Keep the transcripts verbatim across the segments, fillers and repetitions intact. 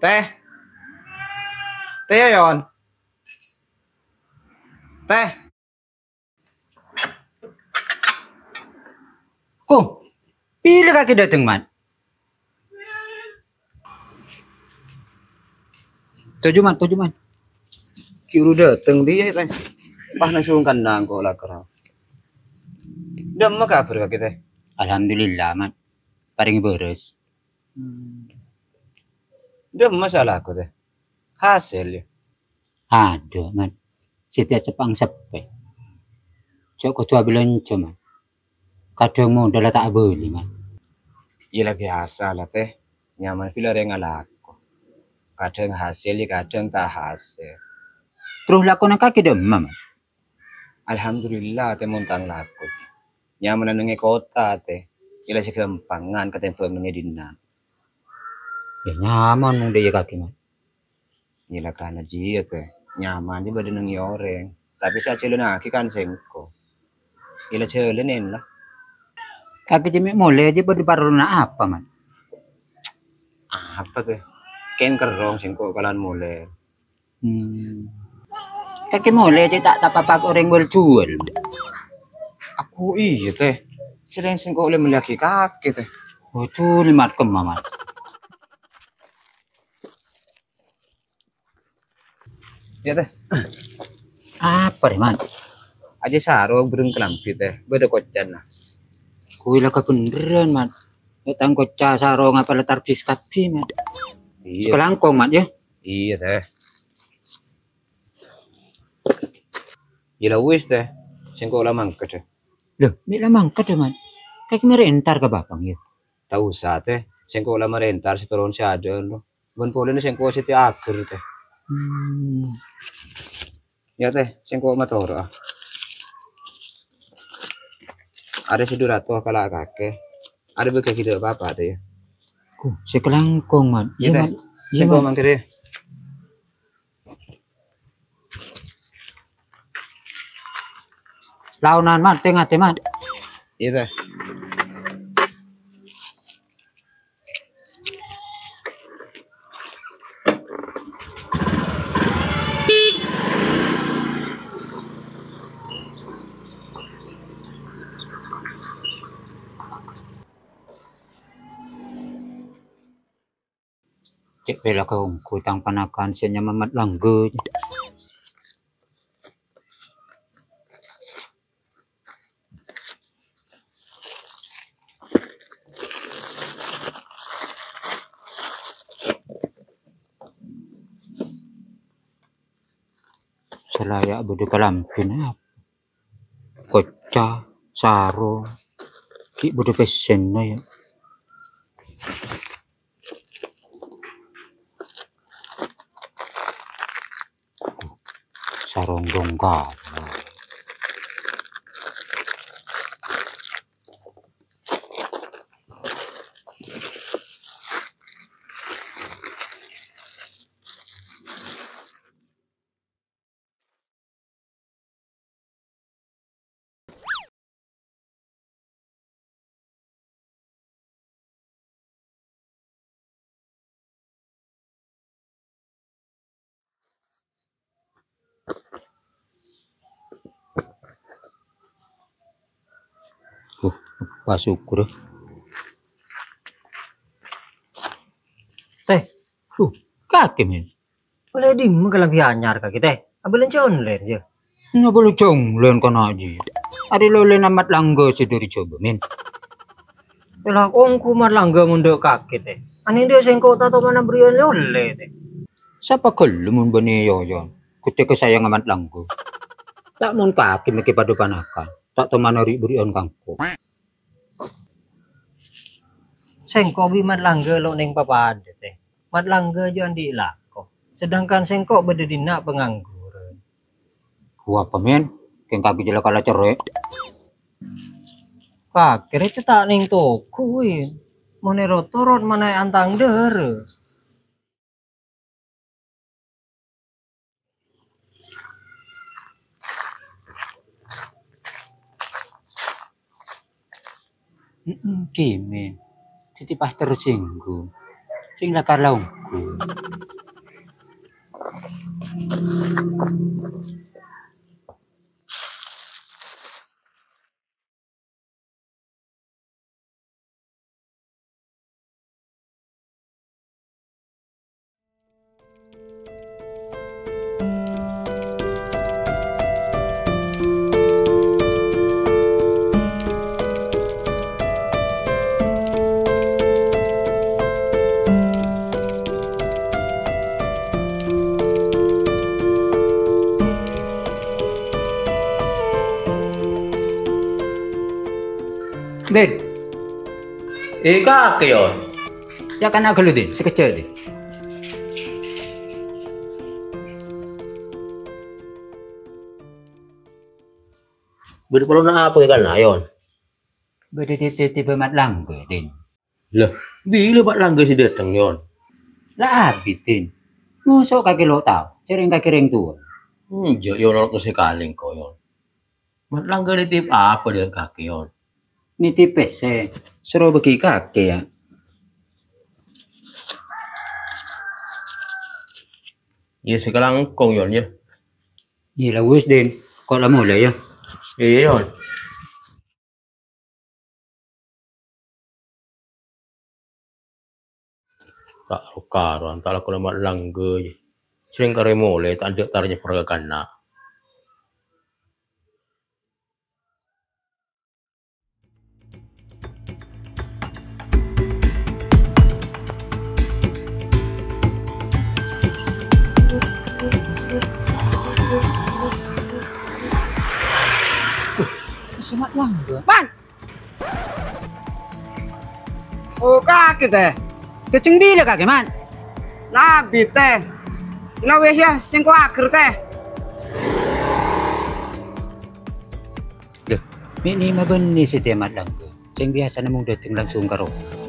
Tèh. Tèh, Yon. Tèh. Ko, bilâ kakè dâteng, Man? Toju', Man, toju', Man. Ghi' buru dâteng, dhiyâ, Tèh. Pas nang sungkan nangko' lakar. Dâ'emma kabhâr kakè, Tèh? Alhamdulillah, Man. Parèng bârâs. Hmm. Dâ'emma salako, Tèh? Hasèl, yâ? Adhu, Man. Sè tèya cepang seppè. Jhâ' kodhu abâlânjhâ, Man. Kadhâng modhâlla ta' abâli, Man. Iyâ la biyasa la, Tèh. Nyamana bilâ orèng alako. Kadhâng hasèl, yâ kadhâng ta' hasèl. Terros lakona kakè dâ'emma, Man? Alhamdulillah, Tèh, mon tang lako. Nyamana neng è kottha, Tèh. Iyâ la sè ghâmpangan katèmbhâng neng è dinna'. Yâ nyaman mon dhiyâ kakè, Man. Iyâ la karana dhiyâ, Tèh. Nyaman jiyâ bâdâ neng è orèng. Tapè sè ajhâlânnaghi kan sèngko'. Iyâ la jhâlânnè la. Kakè jiyâ mè' molè jiyâ bâdâ parlona apa, Man? Apa, Tèh? Kèng kerrong sèngko' kalabân molè. Hmm. Kakè molè jiyâ ta', ta' apa-apa orèng wal-juwal. Aku iyâ, Tèh. Sèrèng sèngko' ollè mellèyaghi kakè, Tèh. Waduh, lèmat kemma, Man. Yâ, Tèh. Apa rè, Man? Ajjhâ sarong bhâreng kalambhi, Tèh. Bâdâ koccana. Kuwi la kabhendherrân, Man. Mè' tang kocca sarong apa la tarbis kabbhi, Man. Iyâ. Sakalangkong, Man, yâ? Iyâ, Tèh. Iyâ la wis, Tèh. Sèngko' la mangkat, Tèh. Lho, mè' la mangkat, yâ, Man? Kakè marè entar ka Bapang, yâ? Ta' osa, Tèh. Sèngko' la marè entar sè toron sè adâ'ân, lo. Bân polana sèngko' sè tèya ager, Tèh. Hmm. Yâ, Tèh, sèngko' matoro'a. Arè sè du ratos kala' kakè. Arè bâgâ ghi' ta' apa-apa, Tèh, yâ. Ku, sakalangkong, Man. Yâ, Tèh. Yâ, Man. Yâ, sèngko' Man. Mangkat, Tèh. Laonan, Man, tè-ngatè, Man. Iyâ, Tèh. Cè' pèlakka ongghu tang panakan sè nyama Mat Langgha. Sala ya' bâdâ kalambhina apa? Kocca, sarong, ghi' bâdâ pèssèna, ya. Sarong dongka. Uh, pas ukur. Tèh, uh, kakè, men. Ollè dimma kalambhi anyar kakè, Tèh? Abâlânjhâ online, yâ? Abâlânjhâ online kana' jiyâ. Arè la ollèna Mat Langgha sè dâri Jhâbâ, men. Yâ la, ongghu Mat Langgha mondhâk kakè, Tèh. Anèng dâ' sèngko' ta' tomana bârri'ân lè-ollè, Tèh. Sapa ghâllu mon bânnè Yoyon? Ghustè kasayangnga Mat Langgha. Ta' mon kakè mèkkè padâ panakan. Ta' tomana ri'-bâri'ân ka engko'. Sèngko' bi' Mat Langgha lo' neng papadâ, Tèh. Mat Langgha jiyâ andi' lako, sedangkan sèngko' bâdâ dinna' pangangguran. Wah, apa, men? Kèng kakè jhâ' la kala cerrè'. Kakè rèya ta' neng toko, wi. Mon èro-torot mana'è antang dârâ. Mm-mm, Kimin. Titipa tersinggung. Sing lakar la ongghu. Din. Eh, kakè, Yon. Ya, kana' ghâllu, Din. Sakejjhâ', Din. Bâdâ parlona apa, kana', Yon? Bâdâ titip-titip Mat Langgha, Din. Lah, bilâ Mat Langgha sè dâteng, Yon? La abit, Din. Mosok kakè lo' tao, jhâ' rèng-kakè rèng towa. Enjâ', Yon, nolok sakalè engko', Yon. Mat Langgha nitip apa dâ' kakè, Yon? Nitip pèssè, soro bâgi kakè, ya. Iyâ, sakalangkong, Yon, ya. Iyâ, la wis, Din. Ko' la molè, ya. Iyâ, Yon. Ta' ro-karowan, ta' lako Mat Langgha, ya. Sèngko' rè molè, ta' endâ' tar nyèfar ka kana'. Semat Langgha. Man! Oh, kakè, tè. Kècèng bilâ kakè, Man? La abit, tè. La wis, ya, sèngko' aghâr, tè. Lho, mè' nèma bânnè sè tèmat Langgha, sè biyasana mon dâteng langsung ka rowa.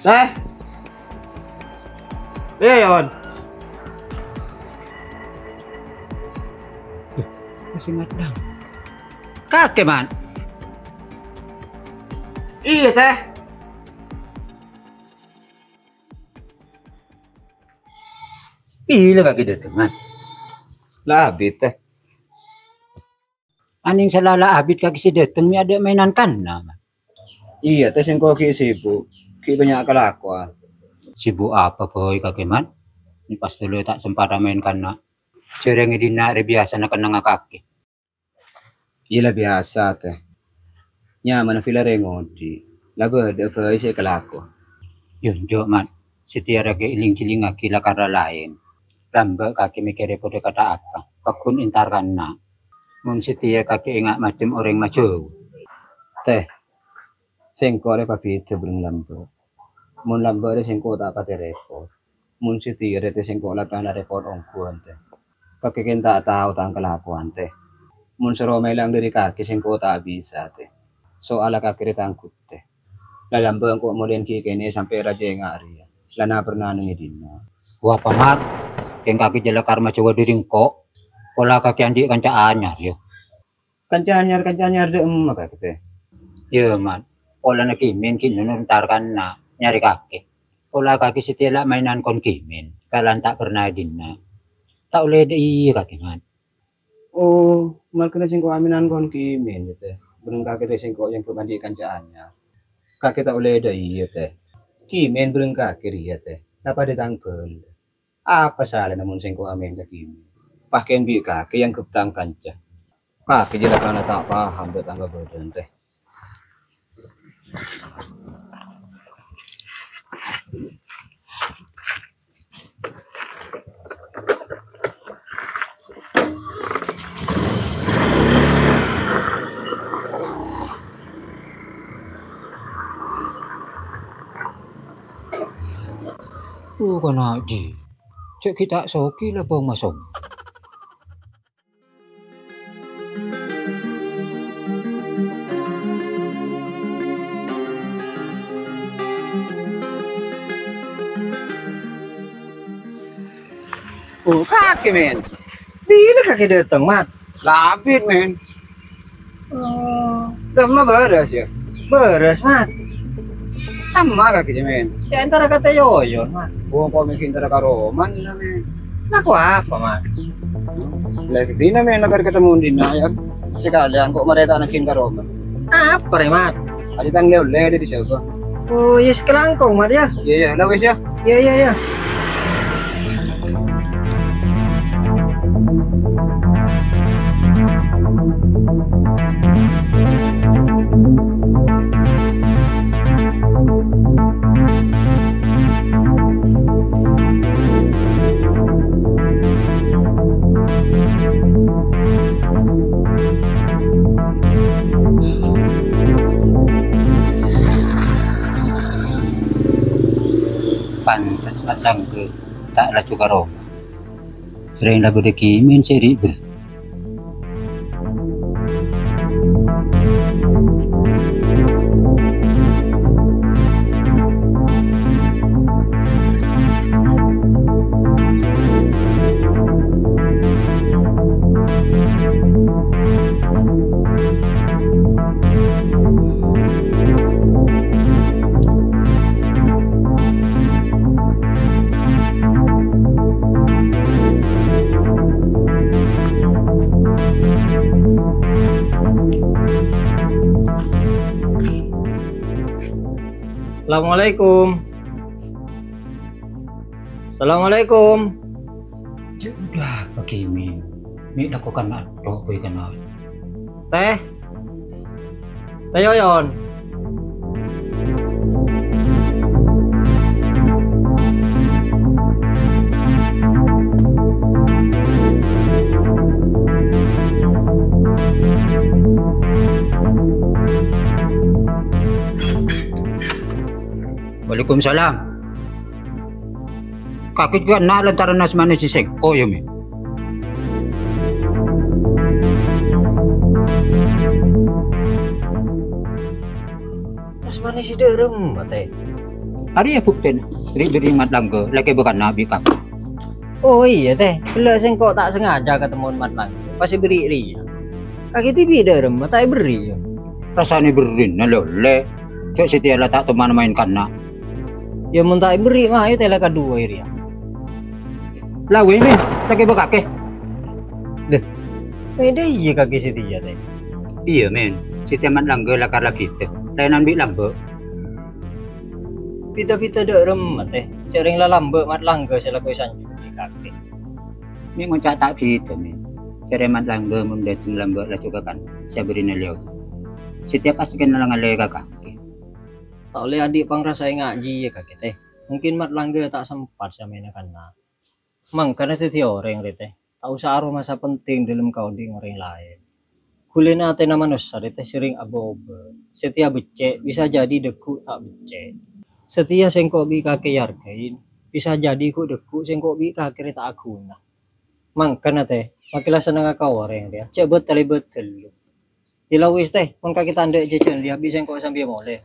Tè. Iyâ, Yon. Masih ngadang. Kakè, Man. Iyâ, tè. Bilâ kakè dâteng, Man? La abit, tè. Anèng sè la abit kakè sè dâteng mè' adâ' maènan kana', Man. Iyâ, tè, sèngko' ghi' sibuk, ghi' bânnya' kalakowan. Sibuk apa bhâi kakè, Man? Mè' pas tolo ta' sempat maèn kana'. Jhâ' rèng è dinna' rè biyasana kennengnga kakè. Iyâ la biyasa, tè. Nyamana villa rèng odi', la bâdâ bhâi sè èkalako. Yo, enjâ', Man. Satèya ra kakè èling-jhilingngaghi lakar laèn. Lambâ' kakè mèkkèrè padâ kata apa, pagghun entar kana'. Mon satèya kakè enga' macem orèng majâu. Tè, sèngko' rè pabidhâ bân lambâ'. Mon lambâ' rè sèngko' ta' patè rèpot. Mon satèya rè tè sèngko' la kana' rèpot ongghuwân, tè. Kakè kèng ta' tao tang kalakowan, tè. Mon soro mèlang dâri kakè sèngko' ta' bisa, tè. Soalla kakè rè tang ghustè. La lambâ' engko' molèyan ghi' kènè' sampè' rajâ enga' rèya. La na-, pernah neng è dinna'. Wah, Pamat, kèng kakè jhâ' lakar majâwâ dâri engko'. Pola kakè andi' kanca anyar, yo. Kanca anyar, kanca anyar dâ' emma kakè, tè? Yâ, Man. Polana Kimin ghi' nonor entar kana' nyarè kakè. Pola kakè satèya la maènan kon Kimin, kalan ta' pernah è dinna'. Ta' ollè dâ' iyâ kakè, Man. Oh, marghâna sèngko' amènan kon Kimin, yâ, tè. Bâreng kakè rè sèngko' èangghep andi' kanca anyar. Kakè ta' ollè dâ' iyâ, tè. Kimin bâreng kakè rèya, tè. La padâ tang bhâlâ. Apa salana mon sèngko' amèn ka Kimin? Pas kèng bi' kakè èangghep tang kanca. Kakè jhâ' lakar ta' paham dâ' tang kabâdâ'ân, tè. Duh, kana' ji. Cè' ghi' ta' soghi la bâng masong. Oh, kakè, men. Bilâ kakè dâteng, Mat? La abit, men. Oh. Dâ' emma bârâs, yâ? Bârâs, Mat. Emma kakè, men. Yâ, entara ka Tè Yoyon, Mat. Oh, kok mèkkè entara ka Roman, men. Lako apa, Mat? La, dinna, men, la kar ketemu dinna, yâ. Sakalèyan kok marè ta' naghin ka Roman. Apa rè, Mat? Adâ' tang lè-ollè dâri sèba. Oh, iyâ, sakalangkong, Mat, yâ. Iyâ, iyâ, la wis, yâ. Iyâ, iyâ, iyâ. Pantes Mat Langgeng ta' laju ka Roma. Sèrèng la bâdâ Kimin sè ri'-berri'. Assalamualaikum. Assalamualaikum. Yâ udah, Pak Kimin. Mè' lakokan atto' bhâi kana'. Tè. Tè Yoyon. Waalaikumsalam. Kakè jhughân na' lantaran asmana sè sèngko', yâ, Mè'? Asmana sè dhâremma, Tè? Arèya buktèna, ri'-berri' Mat Langgeng, lakè bâkal nabi kakè. Oh, iyâ, Tè. Ghellâ' sèngko' ta' sengaja katemmowan Mat Langgeng, pas èberri' rèya. Kakè dhibi' dhâremma, ta' èberri', yâ? Rassana èberri'na lè-ollè. Cè' satèya la ta' toman maèn kana'. Yâ, mon ta' èberri', mayu tè la kaduwâ rèya. La wè, Mè', ta' kèbâ kakè. Lè, mè' dhâ' iyâ kakè satèya, Tè? Iyâ, Mè'. Satèya Mat Langgeng lakar la bhidhâ. Laènan bi' lambâ'. Bhidhâ-bhidhâ dhâremma, Tè. Jhârèng la lambâ' Mat Langgeng sè lakoè sanjung bi' kakè. Mè' ngoca' ta' bhidhâ, Mè'. Jhârèng Mat Langgeng mon dâteng lambâ' laju ka kana', sè bârina lèo. Satèya pas kèng la ngalè ka kakè. Ta' ollè andi' pangrasa ènga' jiyâ kakè, Tè. Mungkin Mat Langgeng ta' sempat sè maèna kana'. Mangkana dhâddhi orèng rè, Tè. Ta' osa aromasa penting dhâlem kaodi'na orèng laèn. Ghulina atèna manossa rè, Tè, serrèng abâ-obâ. Satèya beccè', bisa jadi dhâggu' ta' beccè'. Satèya sèngko' bi' kakè èargain, bisa jadi ghu' dhâggu' sèngko' bi' kakè rè ta' aghuna. Mangkana, Tè, makè la sennengnga ka orèng rèya, jhâ' bâtel-bâtel. Yâ la wis, Tè, mon kakè ta' endâ' jhâjhân rèya, bi' sèngko' sambiyâ molè.